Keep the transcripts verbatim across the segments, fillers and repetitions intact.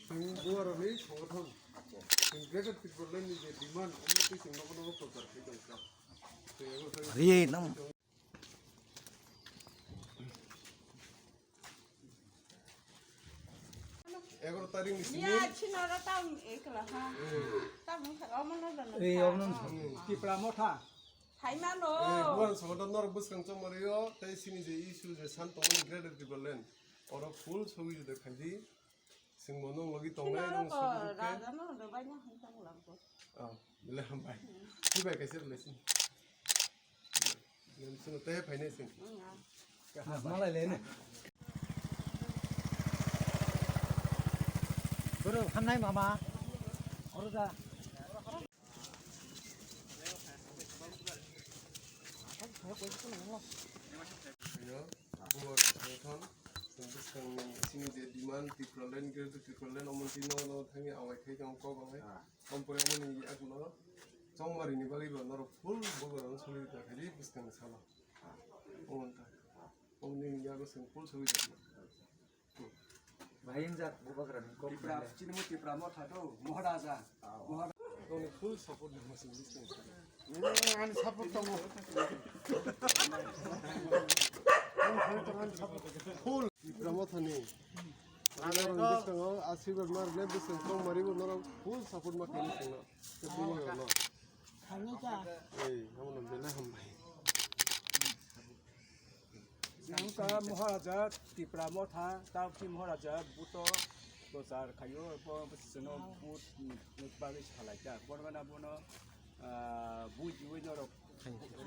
Chwng Buarani songothon, chwng Greater Tipraland ni je demand, omo twi chwng nogo nogo prochar khai tong kha. Chwng ego thang Riye nang. Egaroh tarik ni simi. Niya, chino ro tam ekla ha. Hmm. Tam wngkha, omo no dono. Ei, omo no. Hmm. Tipra Motha. Phaimano. Eh, buan songothon norok bwskang chongmani o, tei sini je issue je san tongmani Greater Tipraland. Oro full sogwi jodi khaidi. Singmo nong logi tongnai, nong sogwi khe. Raja no do bai na hang tang lam ko. Oh, le ham bai. Ki bai kaisa relation. Nang sino tei phainai sing. Malai le ne. Bro, hamnai mama. Oro da. Yo, bubar songothon, chwng bwskangni sini je demand, Tipraland, Greater Tipraland, omo twi no, no thangwi awai khai tongo kok awai. Ah. Ompore omoni yagulo chongmarini bagwi bo norok full bubarano solidarita khaidi bwskangni salo. Ah. Omo wngkha. Ah. Omoni yago chwng full solidarita. Bahai wngjak bubagrani kok Tipra, belai. Chini mo Tipra Motha to, Moharaja. Aw. Mohara-, tongni full support nang masing bwskang. Mm, ani support tongo. Ani support tongo, ani support. Full Tipra Mothani. Ani rong bwskango asirwad ma rwnai bwskang tong mari bo norok full support ma khaini singno. Tei bubagrano. Khaini ta. Ei, hamono belai hambai. Nang ta Moharaja Tipra Motha, ta ki Moharaja buto prochar khayo, bo sino but ni bagwi salai ta. Bono na bono, ah, bujiwi norok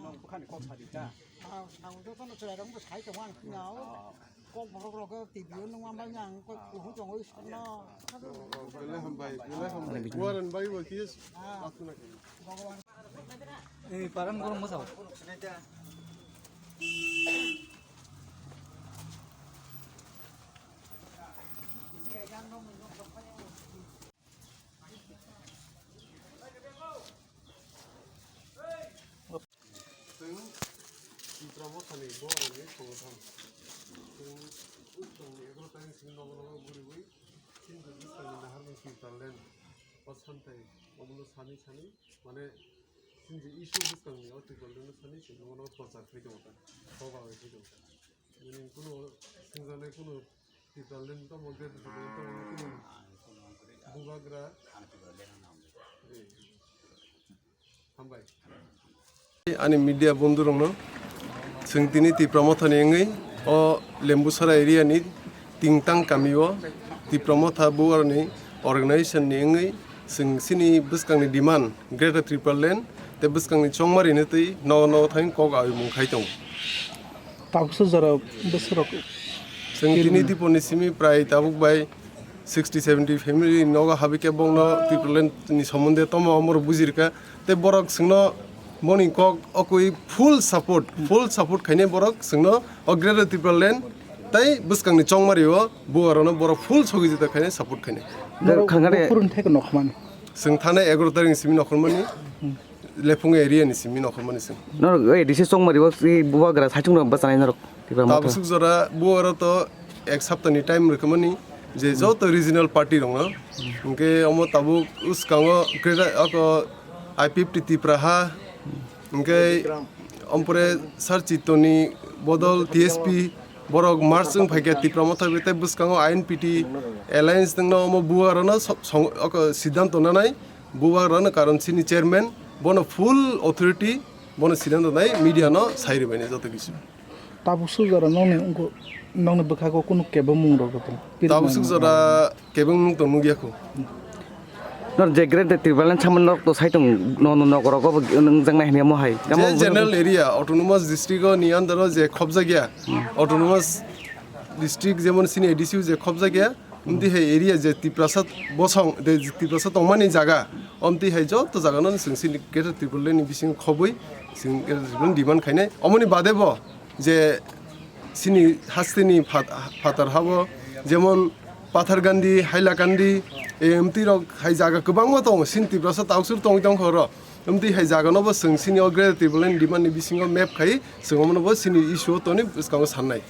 nong bukhani kok sadi ta. Ah, ang joto no chwrai rong bo sai tong ang pina o. Ah. Kok borok rok T V o nung ma bai ang kok kuhu tong oi sino. Belai hambai, belai hambai. Buaran bai bo kis. Ah. Ei, paran gorong bwsao. Chwng Tipra Mothani borokni songothon. Chwng bwskangni egaroh tarikni simi nogo nogo guriwi chini bwskangni naharmung Tipraland o santai omono sani sani mane chini je issue bwskangni o Tipraland o sani chwng nogo nogo prochar khai tongo ta, kok bai khai tongo ta. Nini kunu swngjaknai kunu Tipraland tamo, Greater Tipraland tamo, kunu bubagra. Hambai. Ani media bondhu rokno, chwng tini Tipra Mothani wngwi o Lembusara area ni Tingtang kami o Tipra Motha buarni organization ni wngwi chwng chini bwskangni demand Greater Tipraland tei bwskangni chongmari ni twi nogo nogo thang kok abimung khai tongo. Tabukso jora bwswk rok. Chwng tini tiponi simi prai tabuk bai sixty seventy family nogo habwi khe bongno Tipraland ni somonde tamo omorok bujirkha. Tei borok chwngno boni kok okwi full support, full support khainai borok chwngno o Greater Tipraland tei bwskangni chongmari o buarano borok full sogijita khainai, support khainai. Norok khangare. Buphuru thai khe nokhormani. Chwng thanai egaroh tarikni simi nokhormani. Lephung area ni simi nokhormani chwng. Norok A D C chongmari o tei bubagra saichung rok bwchanai norok Tipra Motha. Tabuk suk jora buaro to ek sapta ni time rwkmani je joto regional party rokno. Hwnkhe omo tabuk uskango greater ako I P F T Tipra ha, hwnkhe ompore Sir Chitoni bodol T S P borok march wng phaikha Tipra Motha bai tei bwskango I N P T alliance nwngno omo buarano song-, oko siddhanto nanai. Bubagrano karon chini chairman, bono full authority, bono siddhanto nai media no sai rwbaini joto kisu. Tabuk suk jora nokni wngkha, nokni bwkhago kunu kebengmung rok tong? Tabuk suk jora kebengmung tong nukya kho. Nor je Greater Tipraland samani norok to sai tong, no, no, nokoro go bo nung jang nai hwnwi mo hai. Je general area, autonomous district o ni under o je khobjakya, autonomous district jemon chini A D C o je khobjakya, Amtwi hai area je Tiprasa bosong, de Tiprasa tongmani jaga, amtwi hai joto jagano chwng chini Greater Tipraland ni bisingo khobwi chwng Greater Tipraland demand khainai. Omoni bade bo je chini hasteni phat-, phatar habo, jemon Pathargandi, Hailakandi, e, amtwi rok hai jaga kwbangma tongo, chini Tiprasa tausur tongwi tongkha oro. Amtwi hai jagano bo chwng chini o Greater Tipraland demand ni bisingo map khai chwng omono bo chini issue o toni bwskango sannai.